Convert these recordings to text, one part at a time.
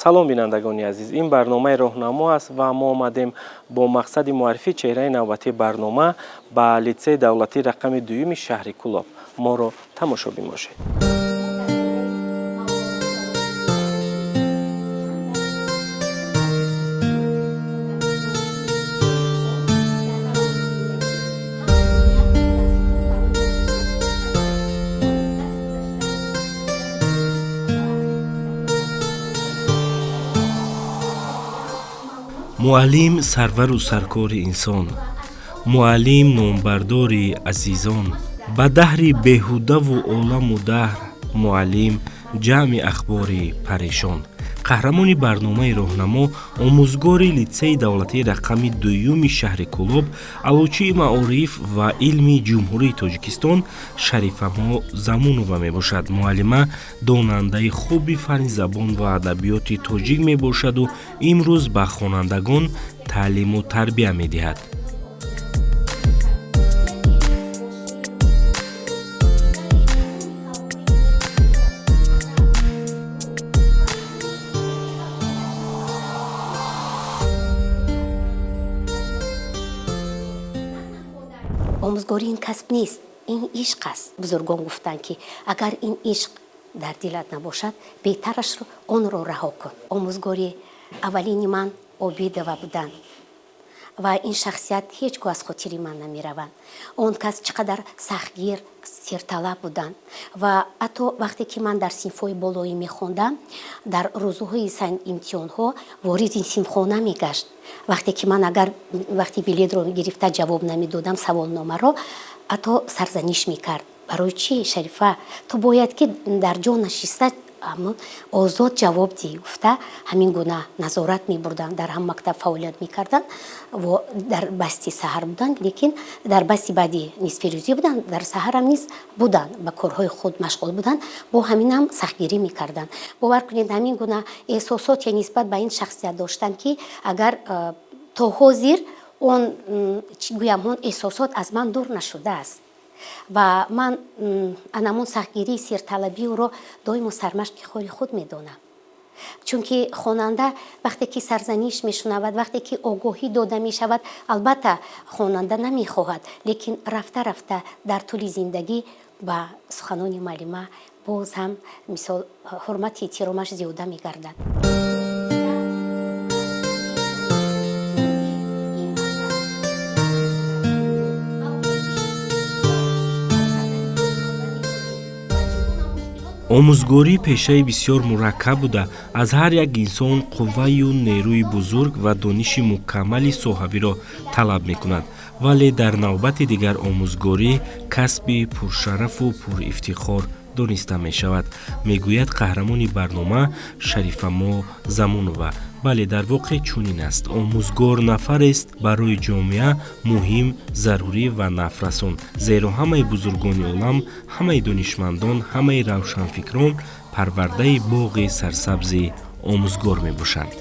Салом, бинандагони азиз, ин барномаи Роҳнамо аст ва мо омадем бо мақсади муаррифии чеҳраи навбатии барнома ба литсейи давлатии рақами дуюми шаҳри Кӯлоб. Моро тамошобин бошед. Муаллим сарвару саркори инсон, муаллим номбардори азизон, ба даҳри беҳудаву оламу даҳр, муаллим ҷамъи ахбори парешон. Қаҳрамони барномаи Роҳнамо, омӯзгори литсейи давлатии рақами дуюми шаҳри Кӯлоб, аълочии маориф ва илми Ҷумҳурии Тоҷикистон Шарифамо Замунова мебошад. Муаллима донандаи хуби фанни забон ва адабиёти тоҷик мебошаду имрӯз ба хонандагон таълиму тарбия медиҳад. Омӯзгорӣ ин касб нест, ин ишқ аст. Бузургон гуфтанд, ки агар ин ишқ дар дилат набошад, беҳтарашро онро раҳо кун. Омӯзгори аввалини ман Обидова буданд ва ин шахсият ҳеҷ гоҳ аз хотири ман намераванд. Он кас чӣ қадар сахтгир, серталаб буданд ва ҳатто вақте ки ман дар синфҳои болоӣ мехондам, дар рӯзҳои имтиҳонҳо вориди синфхона мегашт. Вақте ки ман агар вақти билетро гирифта ҷавоб намедодам саволномаро, ҳатто сарзаниш мекард: «Барои чӣ, Шарифа? Ту бояд ки дар ҷо нашиста озод ҷавоб диҳӣ», гуфта, ҳамин гуна назорат мебурданд. Дар ҳам мактаб фаъолият мекарданд, дар басти саҳар буданд, лекин дар басти баъди нисфирӯзӣ буданд, дар саҳарам низ буданд, ба корҳои худ машғул буданд, бо ҳаминам сахтгирӣ мекарданд. Бовар кунед, ҳамин гуна эҳсосоте нисбат ба ин шахсият доштам, ки агар то ҳозир он, чӣ гӯям, он эҳсосот аз ман дур нашудааст ва ман анамон сахтгирии серталабиро доимо сармашқи кори худ медонам. Чунки хонанда вақте ки сарзаниш мешунавад, вақте ки огоҳӣ дода мешавад, албатта, хонанда намехоҳад, лекин рафта рафта дар тӯли зиндагӣ ба суханони муаллима боз ҳам, мисол, ҳурмати эҳтиромаш зиёда мегардад. Омӯзгорӣ пешаи бисёр мураккаб буда, аз ҳар як инсон қувваю нерӯи бузург ва дониши мукаммали соҳавиро талаб мекунад. Вале дар навбати дигар омӯзгорӣ касби пуршарафу пурифтихор дониста мешавад, мегӯяд қаҳрамони барнома Шарифамо Замунова. Бале, дар воқеъ чунин аст. Омӯзгор нафарест барои ҷомеа муҳим, зарурӣ ва нафрасон, зеро ҳамаи бузургони олам, ҳамаи донишмандон, ҳамаи равшанфикрон парвардаи боғи сарсабзи омӯзгор мебошанд.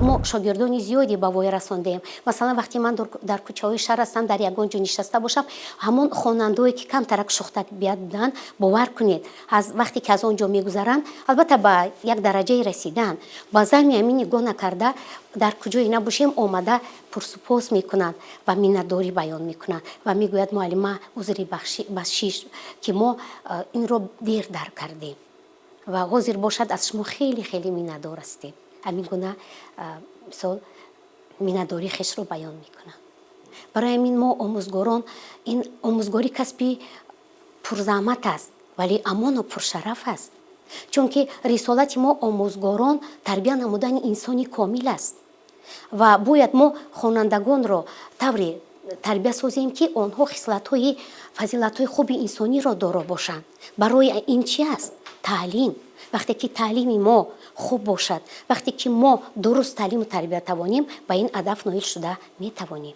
Мо шогирдони зиёде ба воя расондаем. Масалан, вақте ман дар кӯчаҳои шаҳр ҳастам, дар ягон ҷо нишаста бошам, ҳамон хонандаое ки камтарак шӯхтабият буданд, бовар кунед, аз вақте ки аз он ҷо мегузаранд, албатта, ба як дараҷае расиданд, ба замми ҳамин нигоҳ накарда, дар куҷое набошем, омада пурсупос мекунанд ва миннатдорӣ баён мекунанд ва мегӯяд: «Муаллима, узри бахшиш, ки мо инро дер дарк кардем ва ҳозир бошад, аз шумо хеле хеле миннатдор ҳастем». Ҳамин гуна, мисол, миннатдории хешро баён мекунанд. Барои ҳамин мо омӯзгорон, ин омӯзгорӣ касби пурзаҳмат аст, вале амоно пуршараф аст, чунки рисолати мо омӯзгорон тарбия намудани инсони комил аст ва бояд мо хонандагонро тавре тарбия созем, ки онҳо хислатҳои, фазилатҳои хуби инсониро доро бошанд. Барои ин чи аст? Таълим. Вақте ки таълими мо хуб бошад, вақте ки мо дуруст таълиму тарбия тавонем, ба ин ҳадаф ноил шуда метавонем.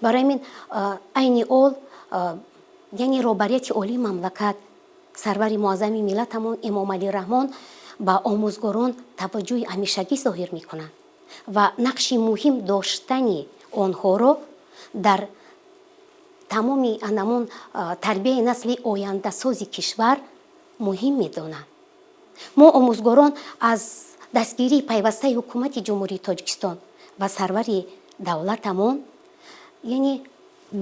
Барои ҳамин айни ҳол, яъне роҳбарияти олии мамлакат Сарвари муаззами миллатамон Эмомалӣ Раҳмон ба омӯзгорон таваҷҷӯҳи ҳамешагӣ зоҳир мекунанд ва нақши муҳим доштани онҳоро дар тамоми анамон тарбияи насли ояндасози кишвар муҳим медонанд. Мо омӯзгорон аз дастгирии пайвастаи ҳукумати Ҷумҳурии Тоҷикистон ва сарвари давлатамон, яъне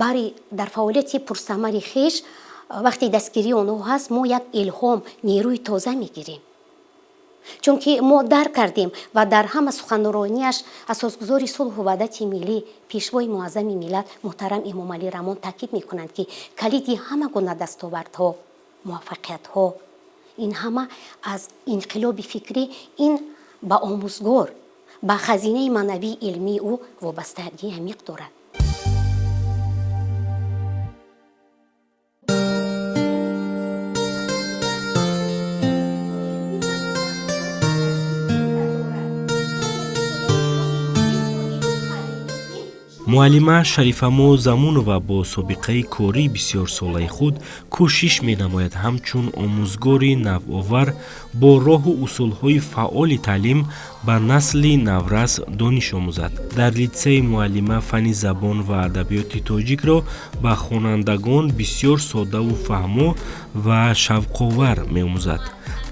бари дар фаъолияти пурсамари хеш вақте дастгирии онҳо ҳаст, мо як илҳом, нерӯи тоза мегирем. Чунки мо дарк кардем ва дар ҳама суханрониаш асосгузори сулҳу ваҳдати миллӣ, пешвои муаззами миллат муҳтарам Эмомалӣ Раҳмон таъкид мекунанд, ки калиди ҳама гуна дастовардҳо, муваффақиятҳо ин ҳама аз инқилоби фикрӣ, ин ба омӯзгор, ба хазинаи маънавии илмии ӯ вобастагии амиқ дорад. Муаллима Шарифамо Замунова бо собиқаи кории бисёрсолаи худ кӯшиш менамояд ҳамчун омӯзгори навовар бо роҳу усулҳои фаъоли таълим ба насли наврас дониш омӯзад. Дар литсейи муаллима фанни забон ва адабиёти тоҷикро ба хонандагон бисёр соддаву фаҳмо ва шавқовар меомӯзад.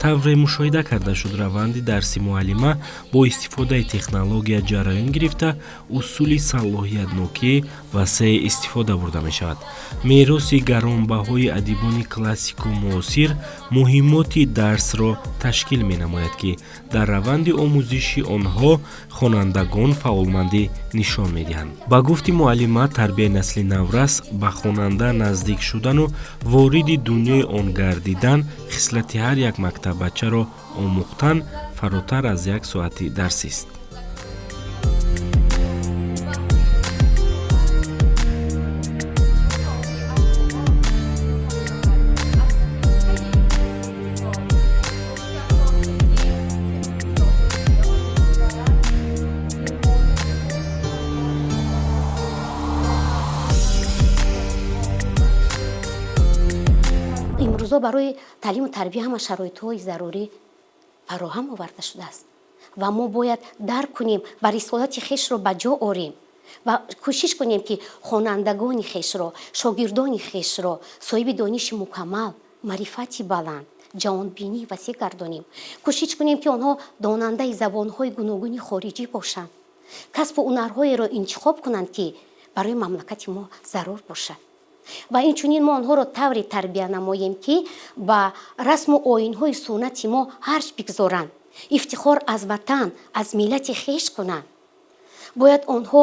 Тавре мушоҳида карда шуд, раванди дарси муаллима бо истифодаи технология ҷараён гирифта, усули салоҳиятнокӣ васеъ истифода бурда мешавад. Мероси гаронбаҳои адибони классику муосир муҳиммоти дарсро ташкил менамояд, ки дар раванди омӯзиши онҳо хонандагон фаъолмандӣ нишон медиҳанд. Ба гуфти муаллима, тарбияи насли наврас ба хонанда наздик шудану вориди дунёи он гардидан, хислати ҳар як мактаббачаро омӯхтан фаротар аз як соати дарсист. Имрӯзо барои таълиму тарбия ҳама шароитҳои зарурӣ фароҳам оварда шудааст ва мо бояд дарк кунем ва рисолати хешро ба ҷо орем ва кӯшиш кунем, ки хонандагони хешро, шогирдони хешро соҳиби дониши мукаммал, маърифати баланд, ҷаҳонбинии васеъ гардонем. Кӯшиш кунем, ки онҳо донандаи забонҳои гуногуни хориҷӣ бошанд, касбу ҳунарҳоеро интихоб кунанд, ки барои мамлакати мо зарур бошад. Ва инчунин мо онҳоро тавре тарбия намоем, ки ба расму оинҳои суннати мо арҷ бигзоранд, ифтихор аз ватан, аз миллати хеш кунанд. Бояд онҳо,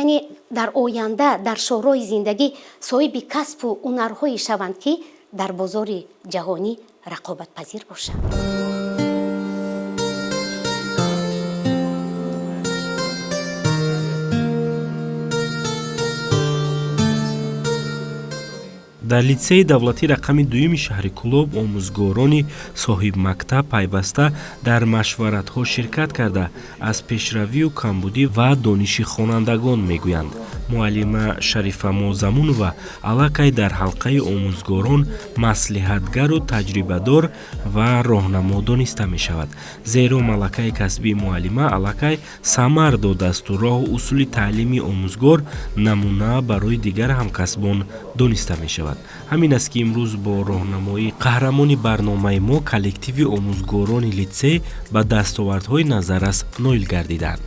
яъне дар оянда дар шоҳроҳи зиндагӣ соҳиби касбу ҳунарҳое шаванд, ки дар бозори ҷаҳонӣ рақобатпазир бошанд. Дар литсейи давлатӣ рақами дуюми шаҳри Кӯлоб омӯзгорони соҳибмактаб пайваста дар машваратҳо ширкат карда, аз пешравию камбудӣ ва дониши хонандагон мегӯянд. Муаллима Шарифамо Замунова аллакай дар ҳалқаи омӯзгорон маслиҳатгару таҷрибадор ва роҳнамо дониста мешавад, зеро малакаи касбии муаллима аллакай самар додаасту роҳу усули таълими омӯзгор намуна барои дигар ҳамкасбон дониста мешавад. Ҳамин аст, ки имрӯз бо роҳнамоии қаҳрамони барномаи мо коллективи омӯзгорони литсей ба дастовардҳои назаррас ноил гардиданд.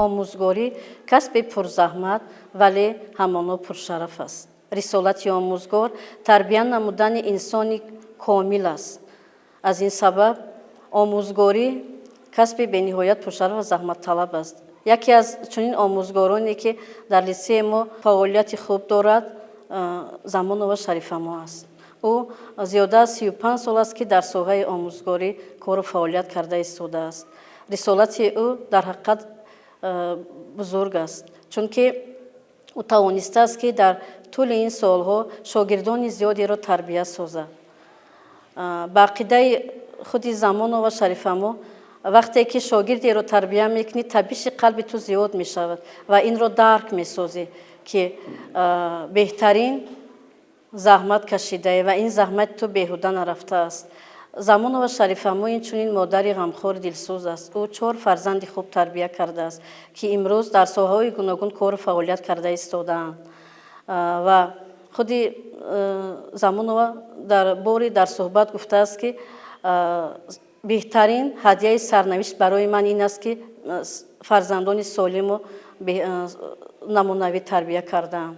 Омӯзгорӣ касби пурзаҳмат, вале ҳамоно пуршараф аст. Рисолати омӯзгор тарбия намудани инсони комил аст. Аз ин сабаб омӯзгорӣ касби бениҳоят пуршараф ва заҳматталаб аст. Яке аз чунин омӯзгороне, ки дар литсеи мо фаъолияти хуб дорад, Замонова Шарифамо аст. Ӯ зиёда аз 35 сол аст, ки дар соҳаи омӯзгорӣ кору фаъолият карда истодааст. Рисолати ӯ дар ҳақиқат бузург аст, чунки ӯ тавонистааст, ки дар тӯли ин солҳо шогирдони зиёдеро тарбия созад. Ба ақидаи худи Замонова Шарифамо, вақте ки шогирдеро тарбия мекунӣ, табиши қалби ту зиёд мешавад ва инро дарк месозӣ, ки беҳтарин заҳмат кашидае ва ин заҳмати ту беҳуда нарафтааст. Замонова Шарифамо инчунин модари ғамхори дилсӯз аст. Ӯ 4 фарзанди хуб тарбия кардааст, ки имрӯз дар соҳаҳои гуногун кору фаъолият карда истодаанд. Ва худи Замонова дар бори дар суҳбат гуфтааст, ки беҳтарин ҳадияи сарнавишт барои ман ин аст, ки фарзандони солиму намунавӣ тарбия кардаам.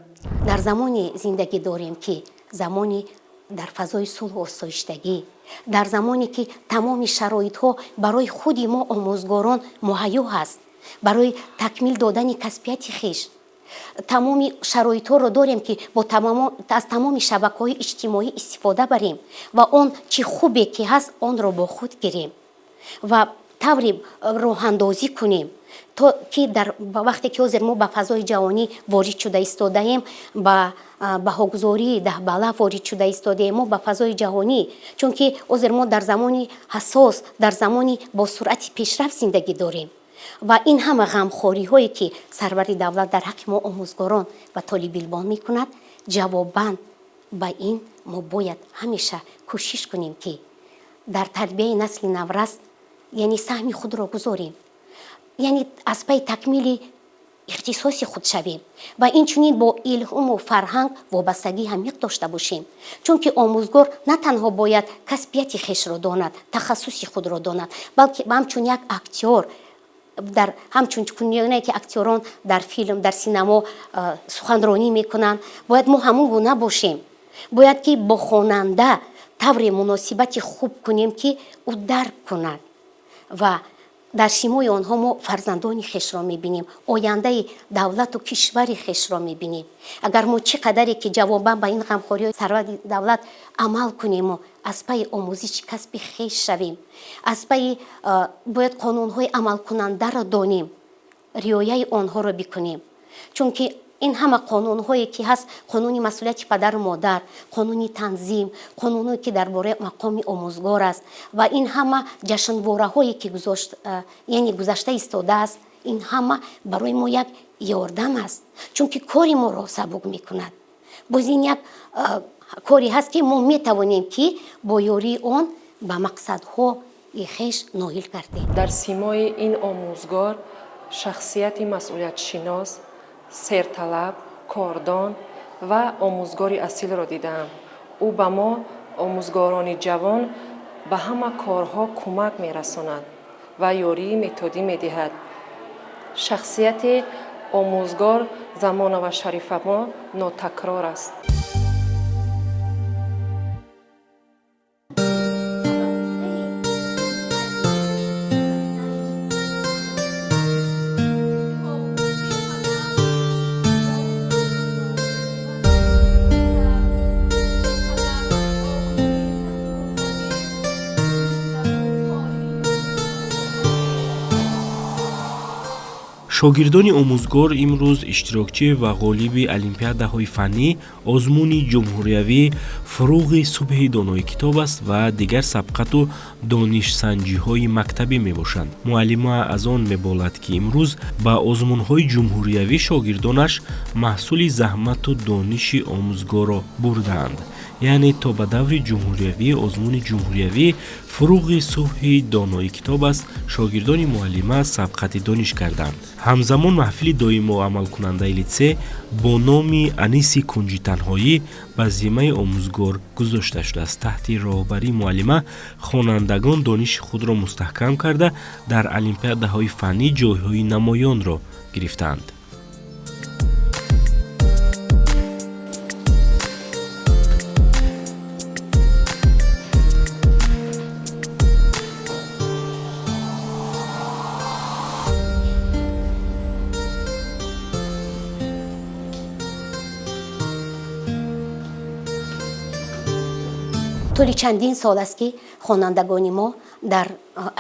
Дар замоне зиндагӣ дорем, ки замони дар фазои сулҳу осоиштагӣ, дар замоне ки тамоми шароитҳо барои худи мо омӯзгорон муҳайё ҳаст, барои такмил додани касбияти хеш тамоми шароитҳоро дорем, ки аз тамоми шабакаҳои иҷтимоӣ истифода барем ва он чӣ хубе ки ҳаст, онро бо худ гирем ва таври роҳандозӣ кунем, то ки дар вақте ки ҳозир мо ба фазои ҷавонӣ ворид шуда истодаем, ба баҳогузории даҳбала ворид шуда истодаем, мо ба фазои ҷаҳонӣ, чунки ҳозир мо дар замони ҳассос, дар замони бо суръати пешрафт зиндагӣ дорем ва ин ҳама ғамхориҳое ки сарвари давлат дар ҳаққи мо омӯзгорон ва толибилмон мекунад, ҷавобан ба ин мо бояд ҳамеша кӯшиш кунем, ки дар тарбияи насли наврас, яъне саҳми худро гузорем, яъне аз пайи такмили ихтисоси худ шавем ва инчунин бо илму фарҳанг вобастагии амиқ дошта бошем, чунки омӯзгор на танҳо бояд касбияти хешро донад, тахассуси худро донад, балки ҳамчун як актёр, дар ҳамчун куне ки актёрон дар филм, дар синамо суханронӣ мекунанд, бояд мо ҳамон гуна бошем. Бояд ки бо хонанда тавре муносибати хуб кунем, ки ӯ дарк кунад ва дар симои онҳо мо фарзандони хешро мебинем, ояндаи давлату кишвари хешро мебинем. Агар мо чӣ қадаре ки ҷавобан ба ин ғамхориҳои сарвари давлат амал кунему аз пайи омӯзиши касби хеш шавем, аз пайи бояд қонунҳои амалкунандаро донем, риояи онҳоро бикунем, чунки ин ҳама қонунҳое ки ҳаст, қонуни масъулияти падару модар, қонуни танзим, қонуне ки дар бораи мақоми омӯзгор аст ва ин ҳама ҷашнвораҳое ки яъне гузашта истодааст, ин ҳама барои мо як ёрдам аст, чунки кори моро сабук мекунад. Боз ин як коре ҳаст, ки мо метавонем, ки бо ёрии он ба мақсадҳои хеш ноил гардем. Дар симои ин омӯзгор шахсияти масъулиятшинос, серталаб, кордон ва омӯзгори асилро дидаам. Ӯ ба мо, омӯзгорони ҷавон, ба ҳама корҳо кӯмак мерасонад ва ёрии методӣ медиҳад. Шахсияти омӯзгор Замонова Шарифамо нотакрор аст. Шогирдони омӯзгор имрӯз иштирокчӣ ва ғолиби олимпиадаҳои фаннӣ, озмуни ҷумҳуриявӣ «Фуруғи субҳи донои китоб аст» ва дигар сабқату донишсанҷиҳои мактабӣ мебошанд. Муаллима аз он меболад, ки имрӯз ба озмунҳои ҷумҳуриявӣ шогирдонаш маҳсули заҳмату дониши омӯзгорро бурдаанд. Яъне то ба даври ҷумҳуриявӣ озмуни ҷумҳуриявӣ «Фуруғи субҳи донои китоб аст» шогирдони муаллима сабқати дониш карданд. Ҳамзамон маҳфили доимо амалкунандаи литсей бо номи Аниси кунҷи танҳоӣ ба зиммаи омӯзгор гузошта шудааст. Таҳти роҳбарии муаллима хонандагон дониши худро мустаҳкам карда, дар олимпиадаҳои фаннӣ ҷойҳои намоёнро гирифтаанд. Тӯли чандин сол аст, ки хонандагони мо дар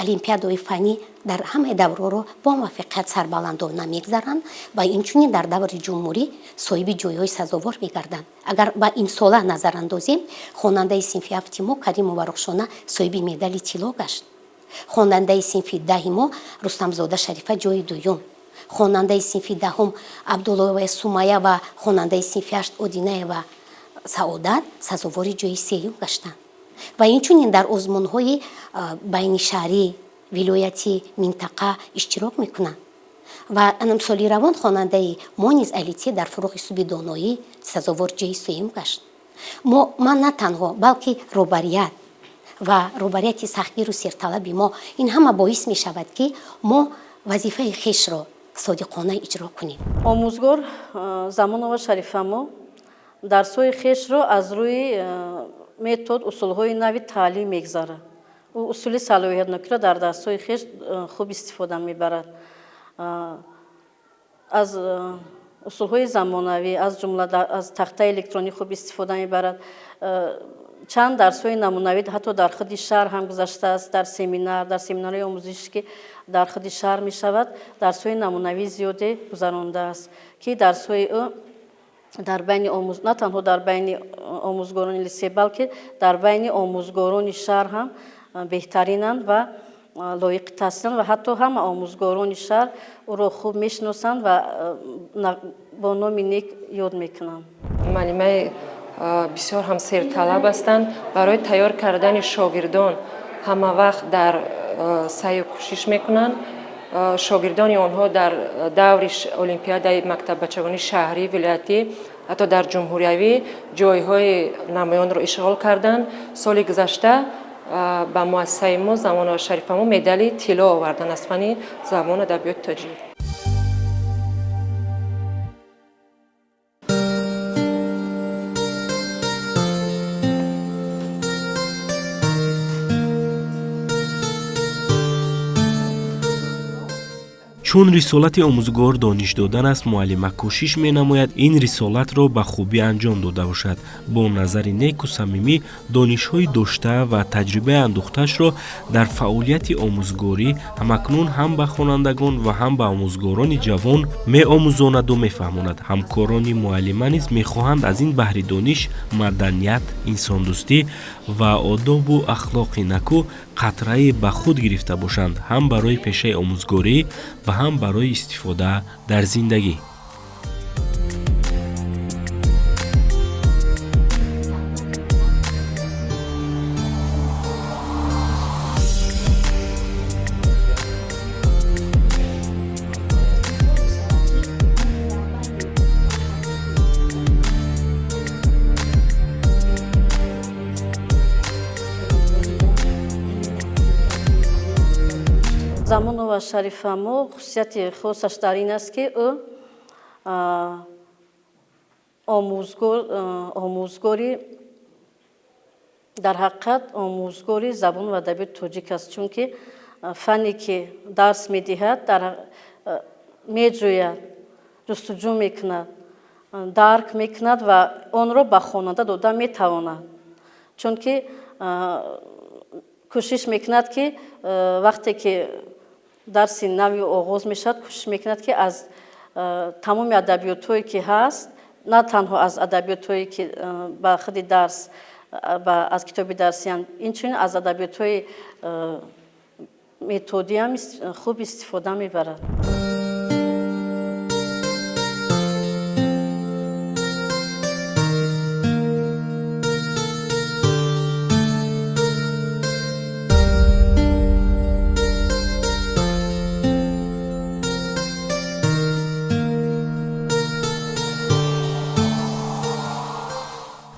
олимпиадаҳои фаннӣ дар ҳамаи даврҳоро бо муваффақият сарбаландона мегзаранд ва инчунин дар даври ҷумҳурӣ соҳиби ҷойҳои сазовор мегарданд. Агар ба имсола назар андозем, хонандаи синфи ҳафти мо Каримова Рухшона соҳиби медали тилло гашт. Хонандаи синфи 10-и мо Рустамзода Шарифа ҷои дуюм, хонандаи синфи 10-ум Абдуллоева Сумая ва хонандаи синфи 8 Одинаева Саодат сазовори ҷои сеюм гаштанд. Ва инчунин дар озмунҳои байнишаҳрӣ, вилоятӣ, минтақа иштирок мекунанд. Ва соли равон хонандаи мо низ Алитсия дар фурӯғи субҳи доноӣ сазовор ҷои сеюм гашт. Мо ман на танҳо, балки роҳбарият ва роҳбарияти сахтгиру серталаби мо ин ҳама боис мешавад, ки мо вазифаи хешро содиқона иҷро кунем. Омӯзгор Замонова Шарифамо дарсҳои хешро аз рӯи метод, усулҳои нави таълим мегзарад. Ӯ усули салоҳиятнокиро дар дарсҳои хеш хуб истифода мебарад. Аз усулҳои замонавӣ, аз ҷумла аз тахтаи электронӣ хуб истифода мебарад. Чанд дарсҳои намунавӣ ҳатто дар худи шаҳр ҳам гузаштааст, дар семинар, дар семинарҳои омӯзишӣ, ки дар худи шаҳр мешавад, дарсҳои намунавӣ зиёде гузарондааст, ки дарсҳои ӯ дар байни омӯз, на танҳо дар байни омӯзгорони литсей, балки дар байни омӯзгорони шаҳр ҳам беҳтаринанд ва лоиқи таҳсиланд ва ҳатто ҳама омӯзгорони шаҳр ӯро хуб мешиносанд ва бо номи нек ёд мекунанд. Муаллимаи бисёр ҳам серталаб ҳастанд. Барои тайёр кардани шогирдон ҳама вақт дар саъю кӯшиш мекунанд. Шогирдони онҳо дар даври олимпиадаи мактаббачагони шаҳрӣ, вилоятӣ, ҳатто дар ҷумҳуриявӣ ҷойҳои намоёнро ишғол карданд. Соли гузашта ба муассисаи мо Замонова Шарифамо медали тилло оварданд аз фанни забону адабиёти тоҷик. Чун рисолати омӯзгор дониш додан аст, муаллима кӯшиш менамояд ин рисолатро ба хубӣ анҷом дода бошад. Бо назари неку самимӣ донишҳои дошта ва таҷрибаи андӯхтаашро дар фаъолияти омӯзгорӣ ҳамакнун ҳам ба хонандагон ва ҳам ба омӯзгорони ҷавон меомӯзонаду мефаҳмонад. Ҳамкорони муаллима низ мехоҳанд аз ин баҳри дониш, маданият, инсондӯстӣ ва одобу ахлоқи накӯ қатрае ба худ гирифта бошанд, ҳам барои пешаи омӯзгорӣ ва ҳам барои истифода дар зиндагӣ. Замонова Шарифамо хусусияти хосаш дар ин аст, ки ӯ омӯзгори дар ҳақиқат омӯзгори забон ва адабиёти тоҷик аст, чунки фанне ки дарс медиҳад, меҷӯяд, ҷустуҷӯ мекунад, дарк мекунад ва онро ба хонанда дода метавонад, чунки кӯшиш мекунад, ки вақте ки дарси нави оғоз мешавад, кӯшиш мекунад, ки аз тамоми адабиётҳое ки ҳаст, на танҳо аз адабиётҳое ки ба худи дарс, аз китоби дарсиянд, инчунин аз адабиётҳои методиам хуб истифода мебарад.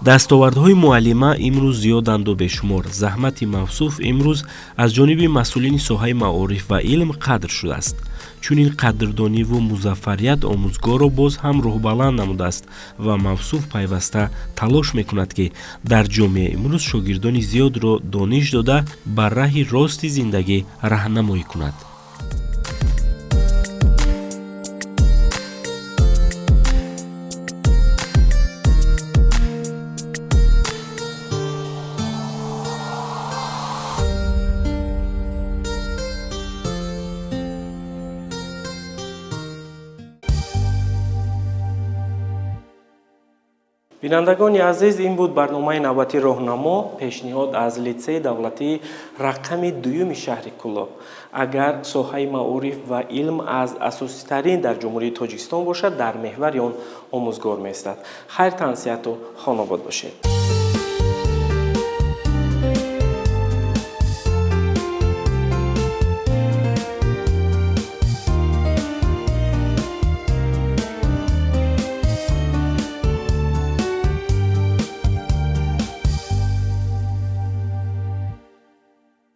Дастовардҳои муаллима имрӯз зиёданду бешумор. Заҳмати мавсуф имрӯз аз ҷониби масъулини соҳаи маориф ва илм қадр шудааст. Чунин қадрдониву музаффарият омӯзгорро боз ҳам рӯҳбаланд намудааст ва мавсуф пайваста талош мекунад, ки дар ҷомеа имрӯз шогирдони зиёдро дониш дода, ба раҳи рости зиндагӣ раҳнамоӣ кунад. Бинандагони азиз, ин буд барномаи навбати «Роҳнамо», пешниҳод аз литсейи давлатии рақами дуюми шаҳри Кӯлоб. Агар соҳаи маориф ва илм аз асоситарин дар Ҷумҳурии Тоҷикистон бошад, дар меҳвари он омӯзгор меистад. Хайр, тансиҳату хонобод бошед.